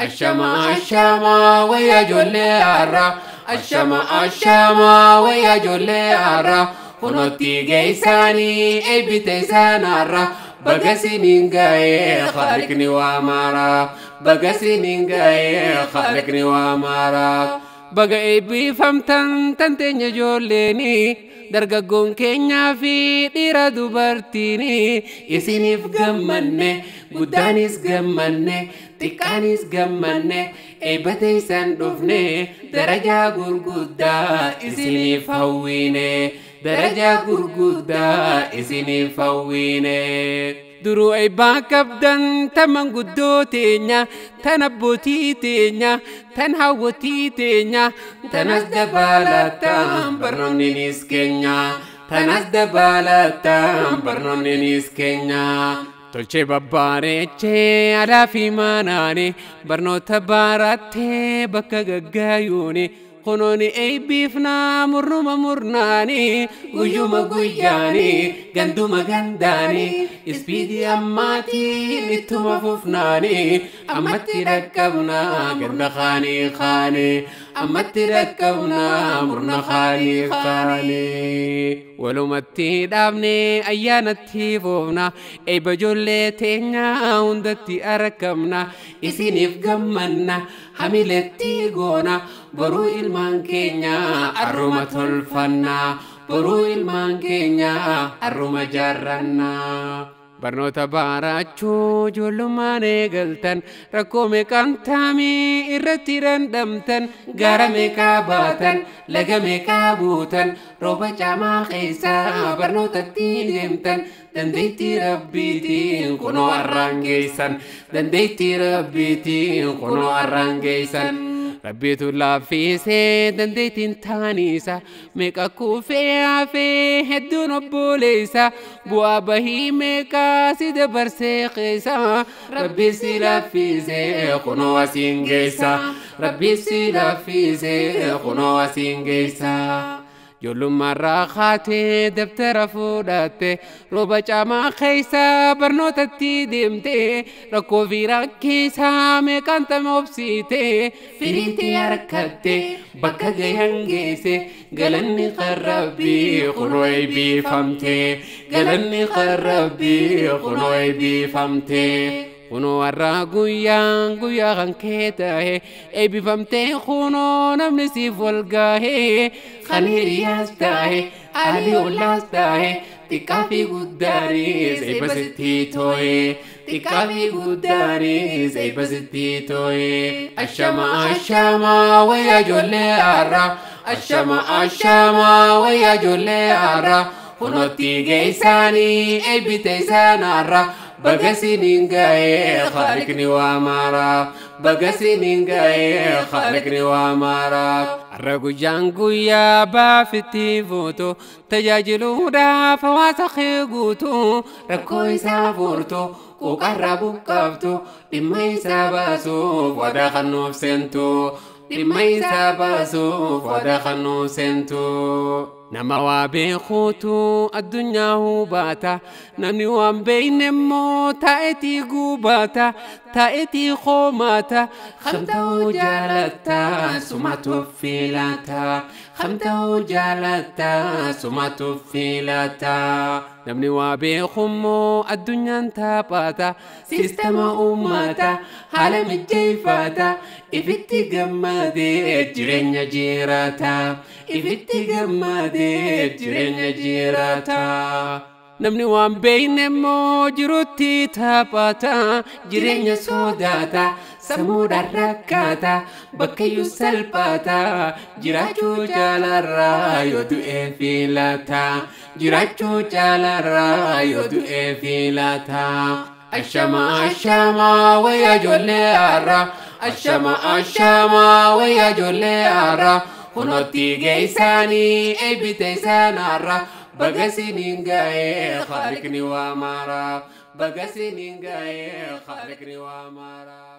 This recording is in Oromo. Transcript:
Ashama ashama wayya ijoollee har'a. Ashama ashama wayya ijoollee har'a. Kunooti geessanii eebbite isaan har'a. Baga siniin ga'ee khaliqni waa mara. Baga siniin ga'ee khaliqni waa mara. Baga eebbifamtan tan teenya ijoolleeni dargaggoon keenyaa fi dhiira dubartiini isiniif gammanne guddaanis gammanne xiqqaanis gammanne eebba teessan dhufne darajaa gurguddaa isiniif hawwine darajaa gurguddaa isiniif hawwine. Duruu eebbaa qabdan tan manguddoo teenya tan abbootii teenya tan hawwatii teenya tanas dabalataan barnoonninis keenya tanas dabalataan barnoonninis keenya. Tolchee babbareechee alaa fi manaani barnoota barattee bakka gaggaayuuni. Kunooni eebbiifnaa murnuma murnaani guyyuma guyyaani ganduma gandaani ispiidii ammaatiin ittuma fufnaani ammatti dhaqqabnaa ganda kaanii kaane ammatti dhaqqabnaa murna kaanii kaane. Walumatti dhaabne ayyaanatti foofna eebba ijoollee teenyaa hundatti argamna isiniif gammanna hamiletti goona boruu ilmaan keenya arruma tolfanna boruu ilmaan keenya arruma jaarranna. Barnoota barachuu ijoollummaan eegaltan rakkoo meeqaan taamii irratti dhandhamtan gaara meeqaa baatan laga meeqaa buutan rooba caamaa keessaa barnootatti deemtan dandeettii rabbiitiin kunoo har'aan geessan dandeettii rabbiitiin kunoo har'aan geessan. Rabbiitu laaffisee dandeettiin taanisa meeqa kuufee hafee hedduun obboleessa bu'aa bahii meeqa si dabarsee keessa Rabbi si laaffisee kunoo asiin geessa Rabbi si laaffisee kunoo asiin geessa. Ijoollummaarraa kaatee dabtara fuudhatte rooba caamaa keessa barnootatti deemte rakkoo fi rakkisaa meeqaan tame obsiite firiitti harkatte bakka gahan geesse galanni qarrabbii kunoo eebbifamte galanni qarrabbii kunoo eebbifamte. Kunoo har'a guyyaan guyyaa kan kee ta'e eebbifamtee kunoo namni siif wal gahe kan hiriyaas ta'e haalli ollaas ta'e xiqqaa fi guddaanis eebba sitti too'e xiqqaa fi guddaanis eebba sitti too'e. Ashama ashama wayya ijoollee har'a ashama ashama wayya ijoollee har'a kunootti geessanii eebbite isaan har'a. Baga siniin ga'ee khaliqni waa mara baga siniin ga'ee khaliqni waa mara. Har'a guyyaan guyyaa baafitti fuutu tajaajiluudhaaf hawaasa kee guutu rakkoo isaa furtu quuqarraa buqqaaftu dhimma isaa baasuuf wadaa kan nuuf seentu dhimma isaa baasuuf wadaa kan nuuf seentu. Nama waa beekuutu addunyaa hubata namni waan beekne immoo taa'eetii gubata taa'eetii qoomata kamta'uu jaalatta sumatu filata kamta'uu jaalatta sumatu filata. Namni waa beeku immoo addunyaan taphata siistama uummata haala mijeeffata ifitti gammadee jireenya jiraata ifitti gammadee jireenya jiraata. Namni waan beekne immoo jirutti taphata jireenya sodaata sammuudhaan rakkata bakkayyuu salphata jiraachuu jaalarraa yoo du'ee filata jiraachuu jaalarraa yoo du'ee filata. Ashama ashama wayya ijoollee har'a ashama ashama wayya ijoollee har'a kunootti geessanii eebbite isaan har'a. Baga siniin ga'ee khaliqni waa mara baga siniin ga'ee khaliqni waa mara.